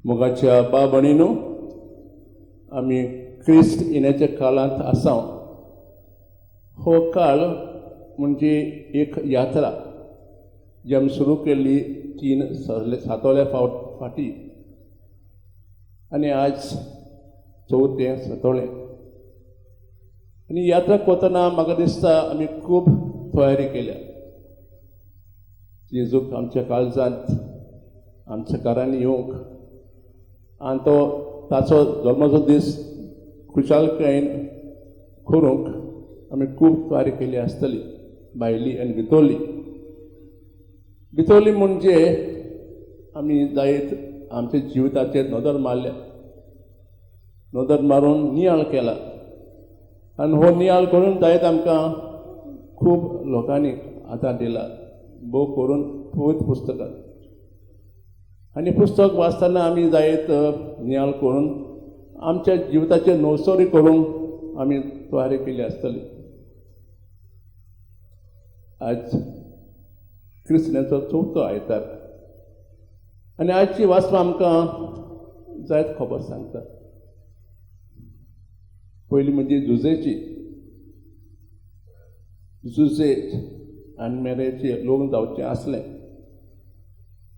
मोगाच्या बाबणीनो, आमी क्रिस्त येण्याच्या काळांत आसा. हो काळ म्हणजे एक यात्रा जी आमी सुरू केल्ली 3 सातोल्या फावट फाटी आनी आज चवथें सातोळें. आनी यात्रा करतना म्हाका दिसता आमी खूब तयारी केल्या. जेजूक आमच्या काळजांत आमच्या घरांनी येवंक आनी तो ताचो जल्माचो दीस खुशालकायेन करूंक आमी खूब तयारी केली आसतली, भायली आनी भितरली. भितरली म्हणजे आमी जायत आमच्या जिविताचेर नदर मारल्या, नदर मारून नियाळ केला आनी हो नियाळ करून जायत आमकां खूब लोकांनी आदार दिला, भोव करून पवित्र पुस्तकां. आनी पुस्तक वाचतना आमी जायत नियाळ करून आमच्या जिविताचेर नवसरी करूंक आमी तयारी केली आसतली. आज क्रिस्तांचो चवथो आयतार आनी आजची वाचपां आमकां जायत खबर सांगता. पयली म्हणजे जुजेची, जुजे आनी मेरेचे लग्न जावचें आसलें,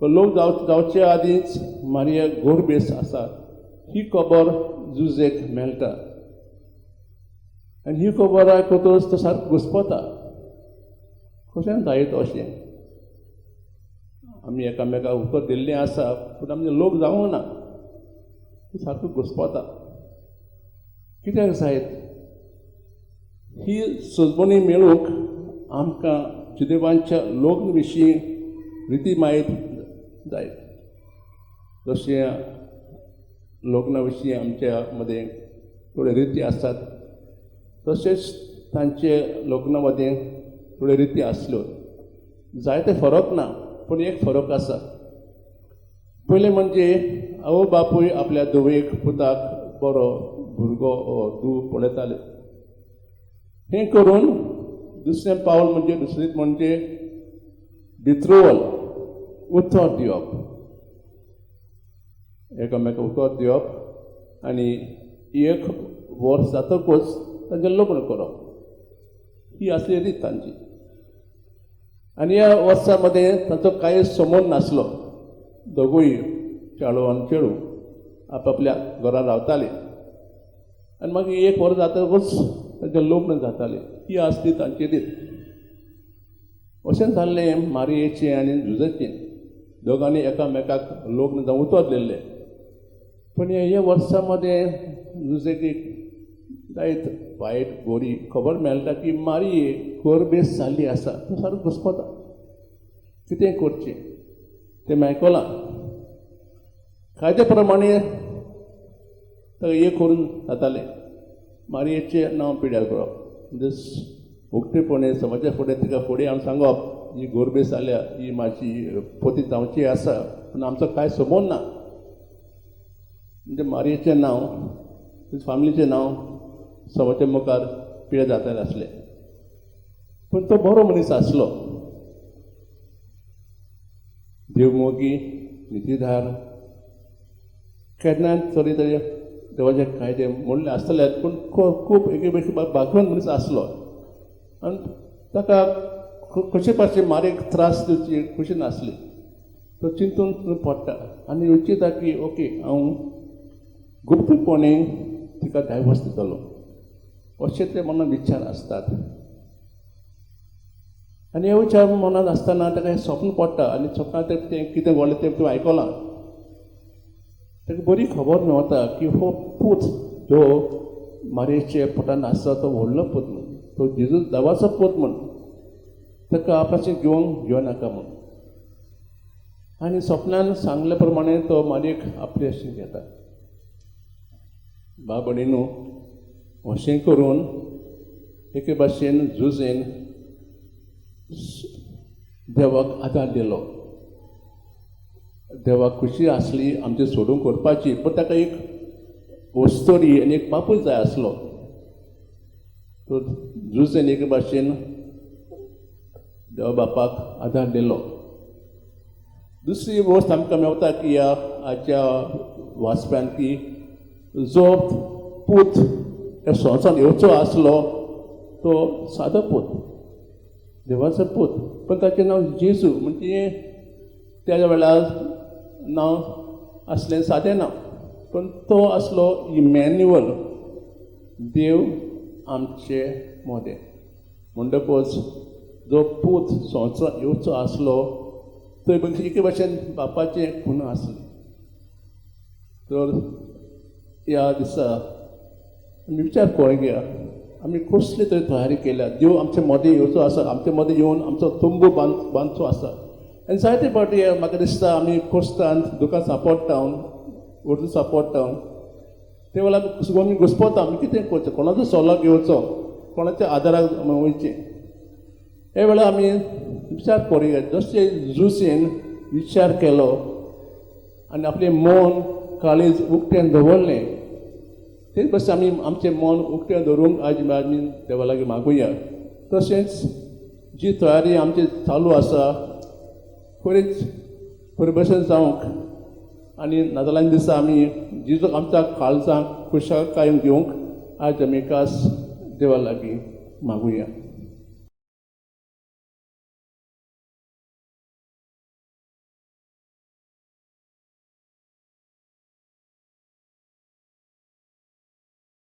पण लग्न जावचे आदींच मारिया गोरबेस आसा ही खबर जुजेक मेळटा आनी ही खबर आयकतच तो सारको घुस्पता. कशें जायत अशें आमी एकामेकाक उतर दिल्लें आसा पूण आमचें लोक जावंक ना, तो सारको घुस्पता. कित्याक जायत ही सजमणी मेळूंक आमकां जुदेवांच्या लग्न विशीं रिती मायत जायत. जशें लग्ना विशीं आमच्या मदें थोड्यो रिती आसात तशेंच तांचे लग्ना मदें थोड्यो रिती आसल्यो. जायते फरक ना पूण एक फरक आसा. पयलें म्हणजे आवय बापूय आपल्या धुवेक पुताक बरो भुरगो धूव पळयताले. हें करून दुसरें पावल म्हणजे दुसरीत म्हणजे बित्रोवल उतर दिवप, एकामेकाक उतर दिवप आनी एक वर्स जातकूच तांचें लग्न करप, ही आसली रीत तांची. आनी ह्या वर्सा मदें तांचो कांय संबंद नासलो, दोगूय चेडो आनी चेडूं आपआपल्या घरा रावताले आनी मागीर एक वर्स जातकूच तांचें लग्न जातालें. ही आसली तांची रीत. अशें जाल्लें मारयेचें आनी जुजेचें, दोगांनी एकामेकाक लग्न जावन उतर दिल्लें. पूण ह्या वर्सा मदें जुजेक एक जायत वायट बरी खबर मेळटा की मारये गोरबेस जाल्ली आसा. तो सारको घुस्पता, कितें करचें तें आयकलां. कायद्या प्रमाणे ताका एक करून जातालें, मारयेचें नांव पिड्यार करप, म्हणजे उक्तेपणे समाजा फुडें तिका फुडें हाडून सांगप ही गोरबेस जाल्या, ही म्हाजी पोती जावची आसा पूण आमचो कांय संबंद ना. म्हणजे मारयेचें नांव, फामिलीचें नांव समाजा मुखार पिड्यार जातालें आसलें. पूण तो बरो मनीस आसलो, देवमोगी, नितीधार. केन्ना तरी तरी देवाचे कायदे मोडले आसतले पूण खूब एके भशेन भागवंत मनीस आसलो आनी ताका कशे पाशे मारेक त्रास दिवची खुशी नासली. तो चिंतून पडटा आनी विचारता की ओके हांव गुप्तपणे तिका डायवर्स दितलो, अशें ते मनांत विचार आसतात. आनी हे विचार मनांत आसतना ताका हें स्वप्न पडटा आनी स्वप्नांत तें कितें घडलें तें तूं आयकलां. ताका बरी खबर मेवता की हो पूत जो मारयेचे पोटान आसा तो व्हडलो पूत म्हूण, तो जेजू देवाचो पूत म्हूण, ताका आपणाचें घेवंक घेवं नाका म्हूण. आनी स्वप्नान सांगले प्रमाणे तो मारयेक आपले अशें घेता. बाबणीनू अशें करून एके भाशेन जुजेन देवाक आदार दिलो. देवाक खुशी आसली आमचें सोडून करपाची, पूण ताका एक वस्तोरी आनी एक बापूय जाय आसलो. तो जुजेन एके भाशेन देवा बापाक आदार दिलो. दुसरी वस्त आमकां मेवता की ह्या आजच्या वाचप्यान की जो पूत ह्या संवसारान येवचो आसलो तो सादो पूत, देवाचो पूत, पण ताचें नांव जेजू. म्हणजे त्या वेळार नांव आसलें सादें नांव, पण तो आसलो इमॅन्युअल, देव आमचे मदें. म्हणटकूच जो पूत संवसारान येवचो आसलो थंय म्हणजे एके भाशेन बापाचें खुना आसलें. तर ह्या दिसा आमी विचार करूया, आमी कसली तरी तयारी केल्या. देव आमचे मदें येवचो आसा, आमचे मदें येवन आमचो तंबू बांदचो आसा. आनी जायते फावटी म्हाका दिसता आमी कोस्तान दुकान सांपडटा, उर्दू सांपडटा, ते वेळार आमी घुस्पता, आमी कितें करचें, कोणाचो सल्लो घेवचो, कोणाच्या आदाराक वयचें. हे वेळार आमी विचार करुया, जशें जुसेन विचार केलो आनी आपलें मन काळीज उक्तें दवरलें, तेच भशेन आमी आमचें मन उक्तें दवरूंक आज आमी देवा लागीं मागुया. तशेंच जी तयारी आमची चालू आसा खरीच बरे भशेन जावंक आनी नाजाल्यान दिसा आमी जेजूक आमच्या काळजांक खुशालकायेन घेवंक आज आमी खास देवा लागीं मागुया.